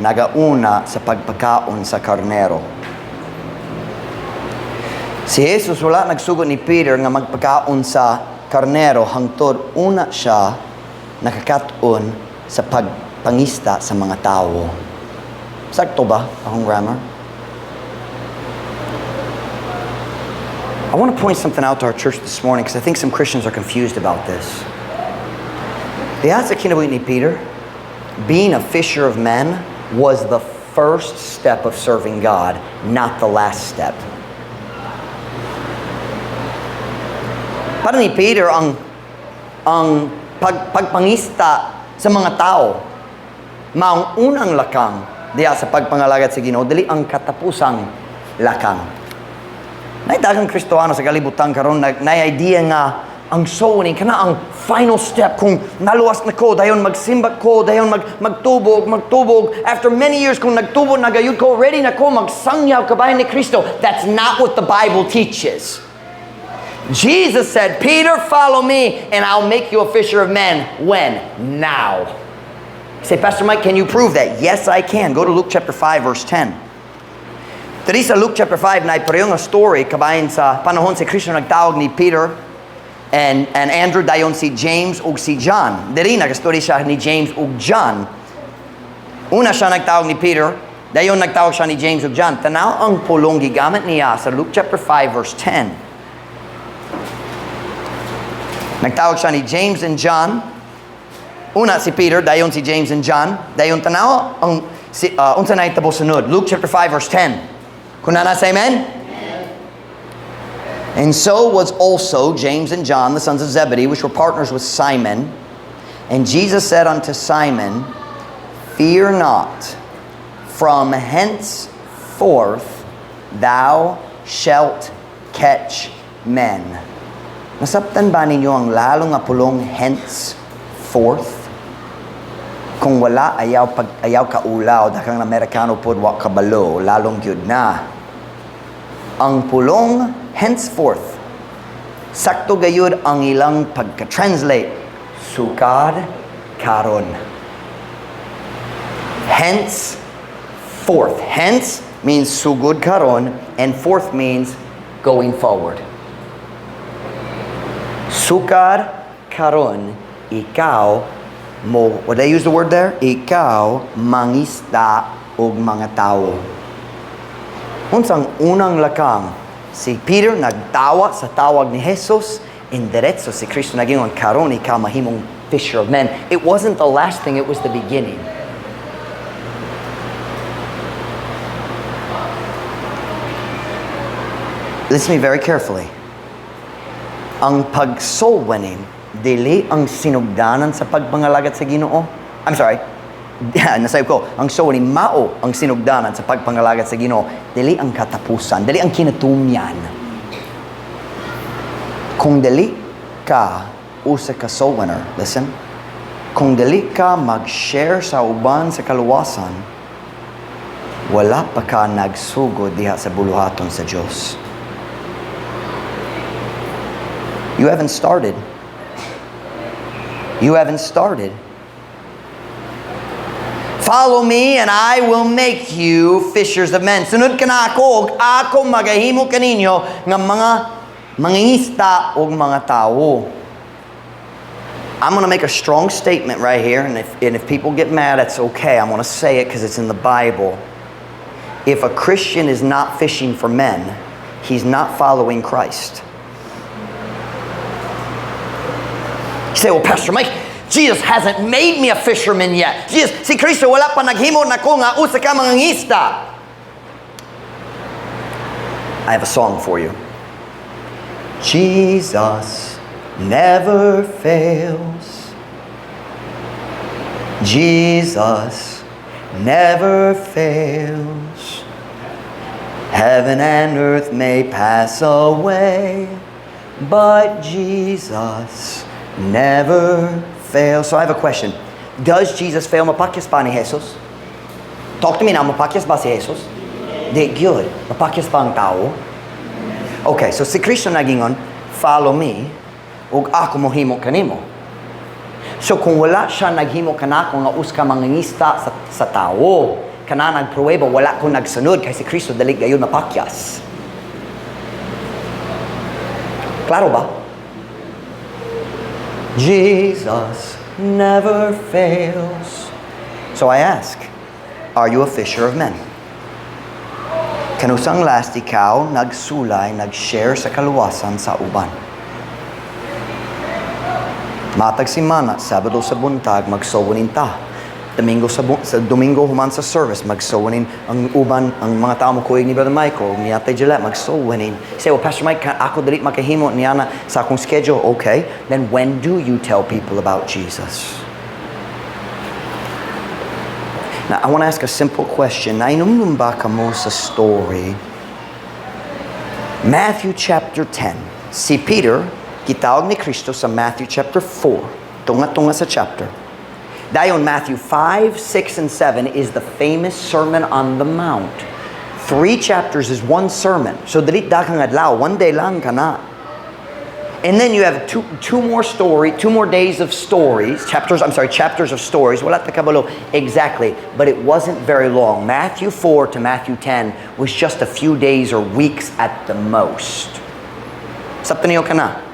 nagauna sa pagpakaon sa karnero. Si Jesus wala nagsugot ni Peter nga magpakaon sa karnero hangtod una siya nakakat-on sa pagpangista sa mga tao. Sakto ba akong grammar? I want to point something out to our church this morning because I think some Christians are confused about this. Diha sa kinabuhi ni Peter, being a fisher of men was the first step of serving God, not the last step. Para ni Peter, ang pagpangista sa mga tao, maong unang lakang diha sa pagpangalagad sa Ginoo, dili ang katapusang lakang. Naay daghang Kristohano sa kalibutan karon na idea nga ang soul winning kana ang final step. Kung naluwas na ko, dayon magsimba ko, dayon magtubog magtubog. After many years, kung nagtubo na gayud ko, ready na ko magsangyaw kabahin ni Kristo. That's not what the Bible teaches. Jesus said, "Peter, follow me and I'll make you a fisher of men." When? Now. You say, "Pastor Mike, can you prove that?" Yes, I can. Go to Luke chapter 5, verse 10. Diri sa Luke chapter 5, na pareho nga story kabahin sa panahon si Kristo nagtawag ni Peter and Andrew, dayon si James ug si John. Diri nagastory siya ni James ug John. Una siya nagtawag ni Peter, dayon nagtawag siya ni James ug John. Tanaw ang pulong gigamit niya sa Luke chapter 5 verse 10. Nagtawag siya ni James and John. Una si Peter, dayon si James and John. Dayon tanaw ang si unsa na itabo sunod. Luke chapter 5 verse 10. Kung naa na, say amen. And so was also James and John, the sons of Zebedee, which were partners with Simon. And Jesus said unto Simon, "Fear not, from henceforth thou shalt catch men." Nasabtan ba ninyo ang lalo nga pulong "henceforth"? Kung wala, ayaw, pag, ayaw kaulaw, daghang Amerikano pod wa kabalo, lalong gyud na. Ang pulong "henceforth", sakto gayud ang ilang pagka-translate, sukad karon. Henceforth. Hence means sugod karon, and forth means going forward. Sukad karon, ikaw mo, what did I use the word there? Ikaw mangista og mga tao. Unsang unang lakang? Si Peter nagtawa sa tawag ni Jesus, and diretso si Kristo nag-ingon, "Karon ikaw mahimong fisher of men." It wasn't the last thing, it was the beginning. Listen to me very carefully. Ang pag-soul winning, dili ang sinugdanan sa pagpangalagat sa Ginoo. I'm sorry. Nasayop ko, ang soul winning mao ang sinugdanan sa pagpangalagat sa Ginoo, dili ang katapusan, dili ang kinatumyan. Kung dili ka usa ka soul winner, listen, kung dili ka mag-share sa uban sa kaluwasan, Wala pa ka nagsugod diha sa buluhaton sa Diyos. You haven't started. You haven't started. "Follow me and I will make you fishers of men." Sunod ka nako ug ako magahimo kaninyo nga mga mangingisda og mga tao. I'm going to make a strong statement right here, and if people get mad, it's okay. I'm going to say it because it's in the Bible. If a Christian is not fishing for men, he's not following Christ. You say, "Well, Pastor Mike, Jesus hasn't made me a fisherman yet. Jesus, si Kristo wala pa naghimo nako nga usa ka mangingisda." I have a song for you. Jesus never fails. Jesus never fails. Heaven and earth may pass away, but Jesus never fails. So I have a question. Does Jesus fail? Mapakyas ba ni Jesus? Talk to me now. Mapakyas ba si Jesus? Di gyud. Mapakyas ba ang tao? Okay, so si Kristo nagingon, "Follow me, ug ako mohimo kanimo." So kung wala siya naghimo kanako nga usa ka mangingisda sa tao, kana nagpruweba wala ko nagsunod kay si Kristo dali gayud mapakyas. Klaro ba? Jesus never fails. So I ask, are you a fisher of men? Kanusang last ikaw nagsulay, nag-share sa kaluwasan sa uban? Matag simana, Sabado sa buntag, magsowonin ta. Domingo sa Domingo human sa service, magsowonin ang uban, ang mga tao mo kuyog ni Brother Michael, ni Ate Gillette, magsowonin. Say, "Well, Pastor Mike, ako dili makahimo niya na sa akong schedule." Okay, then when do you tell people about Jesus? Now, I want to ask a simple question. Nainumdum ba kamo sa story? Matthew chapter 10. Si Peter, gitawag ni Kristo sa Matthew chapter 4. Tunga-tunga sa chapter. Dayon, Matthew 5, 6, and 7 is the famous Sermon on the Mount. Three chapters is one sermon. So, dili daghang adlaw. One day lang kana. And then you have two more days of stories, chapters, I'm sorry, chapters of stories. Wala ta kabalo exactly, but it wasn't very long. Matthew 4 to Matthew 10 was just a few days or weeks at the most. Sabtan niyo kana.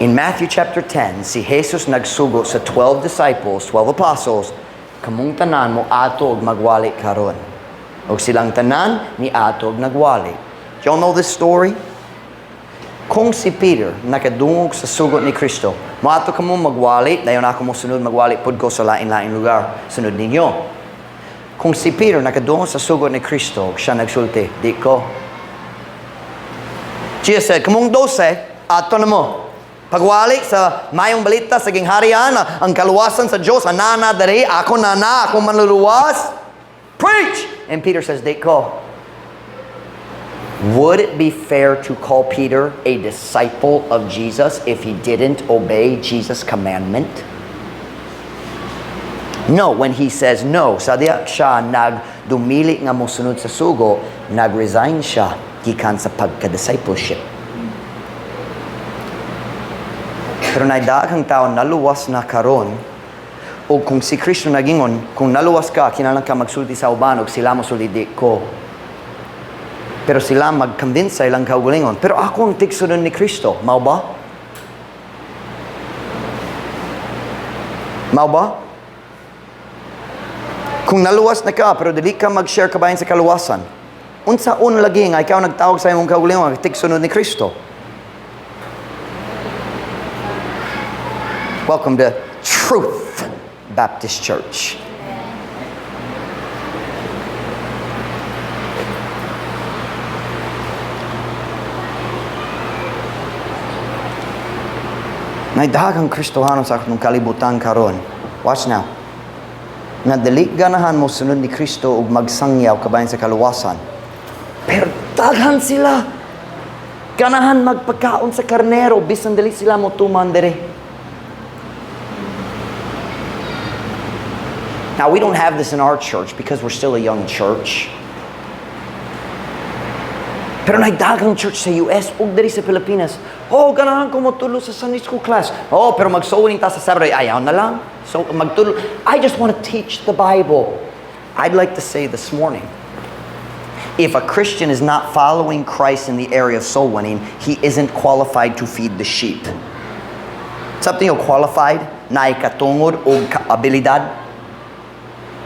In Matthew chapter 10, si Jesus nagsugo sa 12 disciples, 12 apostles, "Kamong tanan mo ato og magwali karon." Og silang tanan ni ato og nagwali. Do y'all know this story? Kung si Peter nakadungog sa sugo ni Kristo, "Moadto kamo magwali, dayon ako mo sunod, magwali pud ko sa lain-lain lugar, sunod ninyo." Kung si Peter nakadungog sa sugo ni Kristo, siya nagsulti, "Di ko." Jesus said, "Kamong 12, ato na mo. Pagwali sa mayong balita sa gingharian, ang kaluwasan sa Diyos, anana diri, ako na na, ako manluluwas. Preach!" And Peter says, "Di ko." Would it be fair to call Peter a disciple of Jesus if he didn't obey Jesus' commandment? No, when he says no, sa diya siya nagdumili nga mosunod sa sugo, nag-resign siya gikan sa pagka-discipleship. Pero naay daghang tao naluwas na karon o kung si Kristo nagingon, kung naluwas ka, kinahanglan ka magsulti sa uban og sila mosulti, "Di ko." Pero sila mag-convince sa ilang kaugalingon, "Pero ako ang tigsunod ni Kristo." Mao ba? Mao ba? Kung naluwas na ka, pero dili ka mag-share kabahin sa kaluwasan, unsaon lagi nga ikaw nagtawag sa imong kaugalingon nga tigsunod ni Kristo? Welcome to Truth Baptist Church. Naay daghang Kristohano sa akong kalibutan karon. Watch now. Nga dili ganahan mo sunod ni Kristo ug magsangyaw kabahin sa kaluwasan. Pero daghan sila ganahan magpakaon sa karnero bisan dili sila mo tuman diri. Now, we don't have this in our church because we're still a young church. Pero naay daghang church sa US ug diri sa Pilipinas. "Oh, ganahan ko motudlo sa Sunday school class." "Oh, pero mag-soul winning ta sa Saturday." "Ayaw na lang. So magtudlo. I just want to teach the Bible." I'd like to say this morning, if a Christian is not following Christ in the area of soul winning, he isn't qualified to feed the sheep. Something yung qualified, naay katungod og abilidad.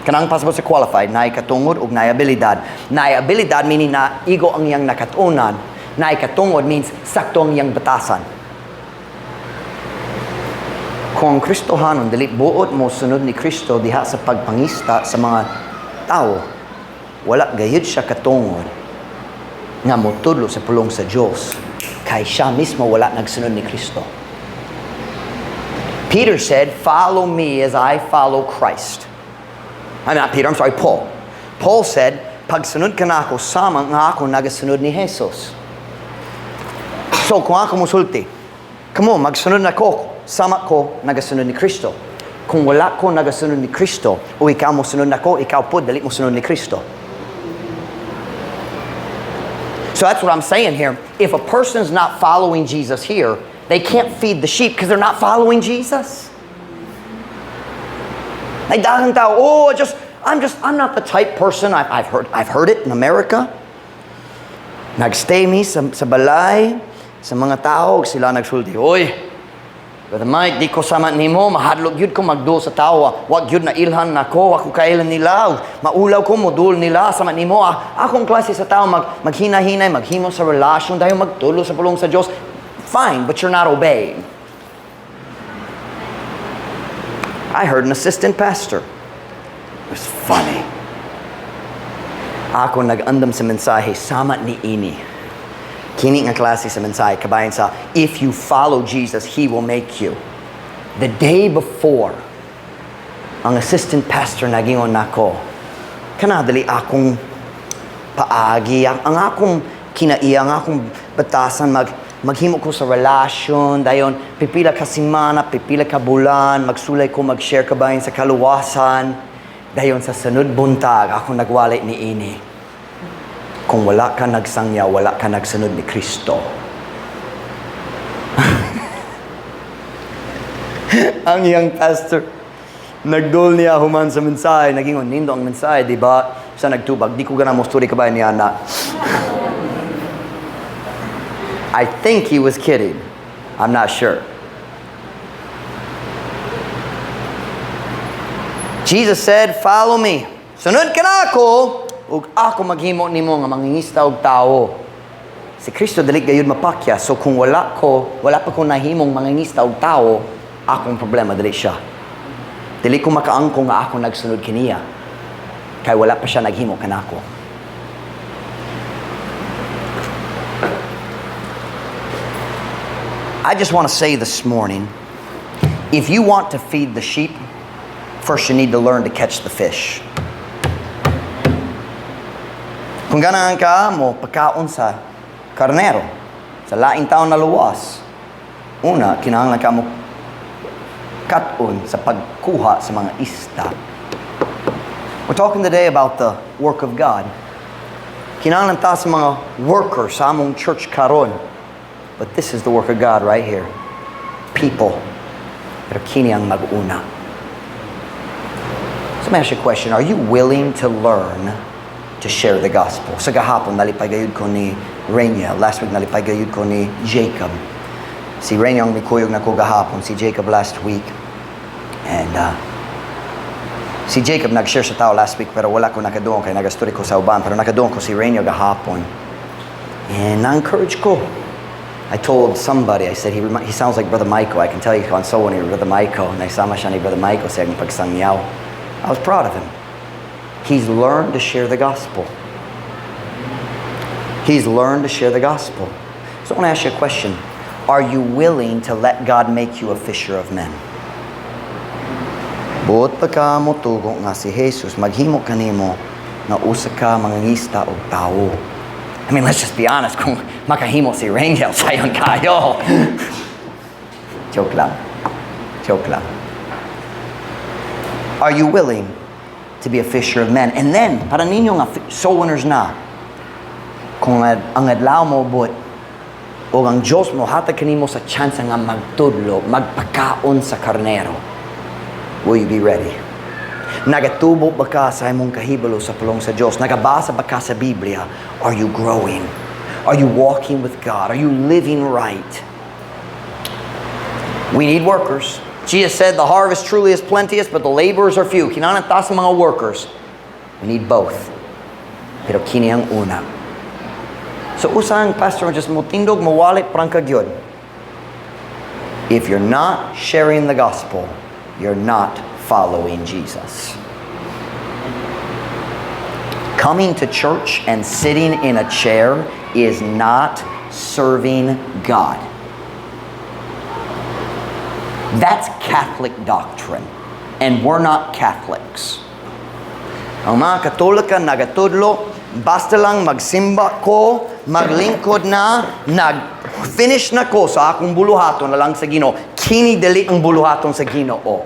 Kanang possible sa qualified, naay katungod og naay abilidad. Naay abilidad meaning na igo ang iyang nakatunan. Naay katungod means sakto ang iyang batasan. Kung ang Kristohanon dili buot mo sunod ni Kristo diha sa pagpangista sa mga tao, wala gayud siya katungod nga motudlo sa pulong sa Dios kay siya mismo wala nagsunod ni Kristo. Peter said, "Follow me as I follow Christ." I'm not Peter, I'm sorry, Paul. Paul said, "Pagsunod ka nako, sama nga ako nagasunod ni Jesus." So, kung ako musulti, "Kamo, magsunod nako, sama ko nagasunod ni Kristo." Kung wala ko nagasunod ni Kristo, o ikaw mo sunod nako, ikaw po, dili mo sunod ni Kristo. So that's what I'm saying here. If a person's not following Jesus here, they can't feed the sheep because they're not following Jesus. Like daghang tao, "Oh, I'm not the type person." I've heard it in America. Nagstay mi sa balay, sa mga tao, sila nagsulti, "Oy, Brother Mike, di ko sama nimo, mahadlok gyud ko magduol sa tao. Wa gyud na ilhan nako, ako kailan nila. Maulaw ko modul nila sama nimo. Ah, akong klase sa tao maghinahinay, maghimo sa relasyon, dayon magtudlo sa pulong sa Dios." Fine, but you're not obeying. I heard an assistant pastor. It was funny. Ako nag-andam sa mensahe sama ni ini. Kini nga klase sa mensahe kabahin sa if you follow Jesus, He will make you. The day before, ang assistant pastor nagingon nako, "Kana dali akong paagi, ang akong kinaiya, ang akong batasan, maghimo ko sa relasyon, dayon pipila ka semana, pipila ka bulan, magsulay ko, mag-share kabahin sa kaluwasan." Dayon sa sunod buntag, ako nagwali ni ini, "Kung wala ka nagsangya, wala ka nagsunod ni Kristo." Ang iyang pastor, nagdol niya human sa mensahe, nagingon, "Nindo ang mensahe, di ba?" Sa nagtubag, "Di ko gana mo story kabahin niya na." I think he was kidding. I'm not sure. Jesus said, "Follow me. Sunod ka nako, ug ako maghimo nimo nga mangingista og tao." Si Kristo dili gayud mapakya. So kung wala pa ko nahimong mangingista og tao, akong problema, dili siya. Dili ko makaangko nga ako nagsunod kaniya. Kay wala pa siya naghimo kanako. I just want to say this morning, if you want to feed the sheep, first you need to learn to catch the fish. Kung ganahan ka mo pagkaon sa karnero, sa laing tao na luwas, una, kinahanglan ka mo kat-on sa pagkuha sa mga isda. We're talking today about the work of God. Kinahanglan ta sa mga workers sa among church karon. But this is the work of God right here. People. Pero kini ang mag-una. So let me ask you a question. Are you willing to learn to share the gospel? Sa gahapon, nalipay gayud ko ni Renia. Last week, nalipay gayud ko ni Jacob. Si Renia ang mikuyog nako gahapon. Si Jacob last week. And si Jacob nag-share sa tao last week pero wala ko nakaduong kay nagastory ko sa uban. Pero nakaduong ko si Renia gahapon. And na-encourage ko. I told somebody, I said, he sounds like Brother Michael. I can tell you on so ni Brother Michael. Naisama siya ni Brother Michael sa iyang pagsangyaw. I was proud of him. He's learned to share the gospel. He's learned to share the gospel. So I want to ask you a question. Are you willing to let God make you a fisher of men? Buot pa ka mo tugo nga si Jesus, maghimo kanimo nga usa ka mangangista og tao. I mean, let's just be honest, kung makahimo si Rangel, sayon kayo. Joke lang. Joke lang. Are you willing To be a fisher of men. And then, para ninyo nga soul winners na, kung ang adlaw moabot, o ang Diyos mo hatag kanimo sa chance nga magtudlo, magpakaon sa karnero, will you be ready? Nagatubo ba ka sa imong kahibalo sa pulong sa Diyos? Nagabasa ba ka sa Biblia? Are you growing? Are you walking with God? Are you living right? We need workers. Jesus said, "The harvest truly is plenteous, but the laborers are few." Kinahanglan ta sa mga workers. We need both. Pero kini ang una. So usang pastor just motindog, mawali, prangka gyud. If you're not sharing the gospel, you're not following Jesus. Coming to church and sitting in a chair is not serving God. That's Catholic doctrine. And we're not Catholics. Ang mga Katolika nagatudlo, basta lang magsimba ko, maglingkod na, nag-finish na ko sa akong buluhaton na lang sa Ginoo. Kini dili ang buluhaton sa Ginoo.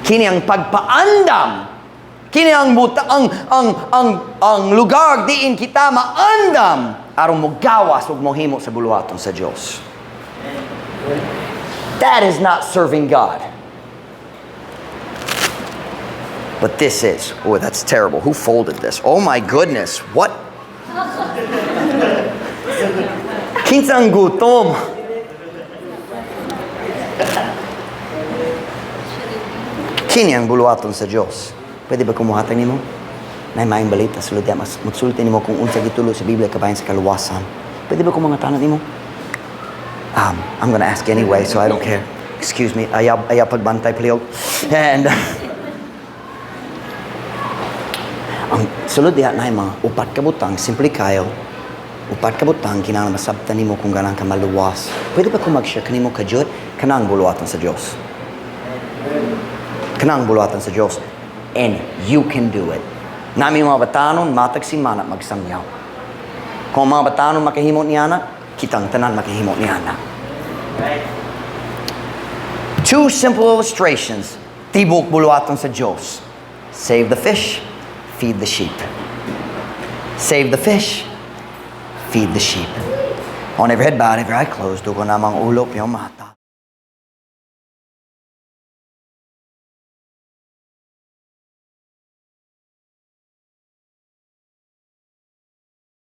Kini ang pagpaandam. Kini ang buta, ang lugar diin kita maandam aron mogawas ug mohimo sa buluhaton sa Dios. That is not serving God. But this is. Oh, that's terrible. Who folded this? Oh my goodness. What? Kinsa ang gutom? Kini ang buluhaton sa Dios. Pwede ba ko mohatag nimo? Nay maayong balita sulod diha mas magsulti nimo kung unsa gitulo sa Biblia kabahin sa kaluwasan. Pwede ba ko mangutana nimo? I'm gonna ask anyway, so I don't care. Excuse me. Ayaw, ayaw pagbantay, please. And ang sulod diha na mga upat ka butang, simple kayo. Upat ka butang, kinahanglan masabtan nimo kung ganahan ka maluwas. Pwede ba ko mag-share kanimo kadyot? Kanang buluhaton sa Dios. Kanang buluhaton sa Dios. And you can do it. Nami mga batanon, matag simana magsangyaw. Kung ang mga batanon makahimo niana, kitang tanan makahimo niana. Two simple illustrations. Tibok buluhaton sa Dios. Save the fish, feed the sheep. Save the fish, feed the sheep. On every head bowed, every eye closed, dugo na mga ulo, piyong mahatag.